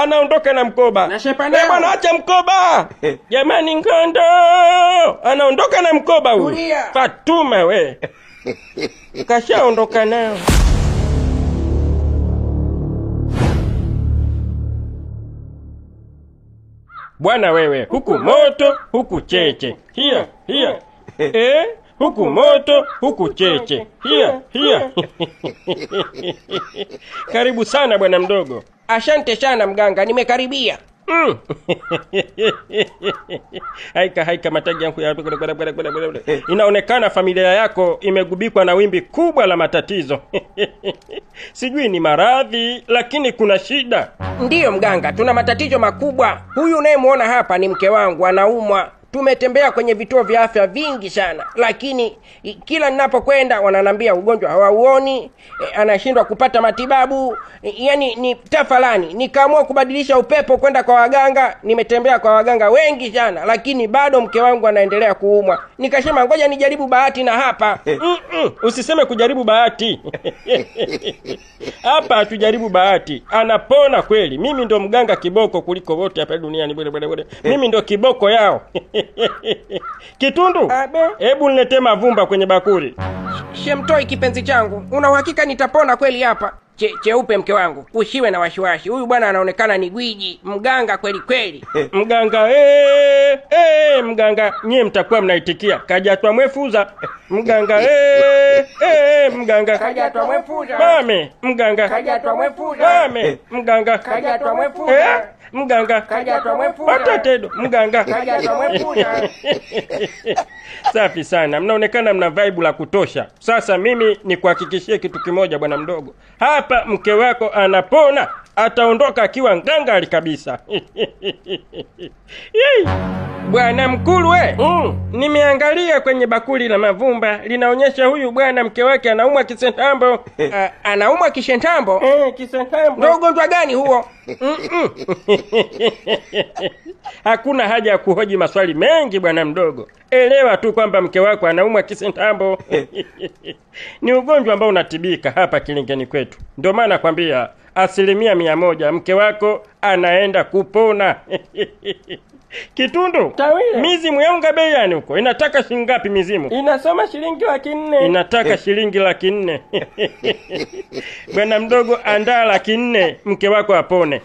Anaondoka na mkoba. Na shepa Eh, nao. bwana acha mkoba. Jamani Ngondo. Anaondoka na mkoba huyu. Tulia. Fatuma we. Kashaondoka nao. Bwana wewe, huku moto, huku cheche. Hia, hia. Eh, huku moto, huku cheche. Hia, hia. Karibu sana bwana mdogo. Asante sana mganga, nimekaribia. Haika haika matagi yangu ya inaonekana familia yako imegubikwa na wimbi kubwa la matatizo. Sijui ni maradhi, lakini kuna shida. Ndiyo mganga, tuna matatizo makubwa. Huyu unayemwona hapa ni mke wangu, anaumwa. Tumetembea kwenye vituo vya afya vingi sana, lakini kila ninapokwenda wananambia ugonjwa hawauoni, anashindwa kupata matibabu, yani ni tafalani. Nikaamua kubadilisha upepo kwenda kwa waganga. Nimetembea kwa waganga wengi sana, lakini bado mke wangu anaendelea kuumwa. Nikasema ngoja nijaribu bahati na hapa. Usiseme kujaribu bahati. Hapa hatujaribu bahati, anapona kweli. Mimi ndo mganga kiboko kuliko wote hapa duniani. Bwele, bwele, bwele. Mimi ndo kiboko yao. Kitundu, Abe. hebu niletee mavumba kwenye bakuli. Shemtoi kipenzi changu, una uhakika nitapona kweli hapa? Cheupe mke wangu, usiwe na wasiwasi. Huyu bwana anaonekana ni gwiji, mganga kweli kweli. Mganga mganga, nyie mtakuwa mnaitikia kajatwa mwefuza. Mganga mganga Kajatwa mwefuza. Mame mganga Kajatwa mwefuza. Mame mganga Kajatwa mwefuza. Mganga Kajatwa mwefuza. Patatedo mganga Kajatwa mwefuza. Safi sana, mnaonekana mna vibe la kutosha. Sasa mimi nikuhakikishie kitu kimoja bwana mdogo, hapa mke wako anapona, ataondoka akiwa ngangari kabisa. Yei. Bwana mkulu we, nimeangalia kwenye bakuli la mavumba linaonyesha huyu bwana mke wake anaumwa kisentambo. Anaumwa kishentambo? Kisentambo. Ndio ugonjwa gani huo? Hakuna haja ya kuhoji maswali mengi bwana mdogo, elewa tu kwamba mke wako anaumwa kisentambo. Ni ugonjwa ambao unatibika hapa Kilingeni kwetu, ndio maana nakwambia 100% mke wako anaenda kupona. Kitundu, Tawile. mizimu ya unga bei yani huko inataka shilingi ngapi mizimu? Inasoma shilingi 400,000. Inataka shilingi 400,000. Bwana mdogo, andaa 400,000 mke wako apone.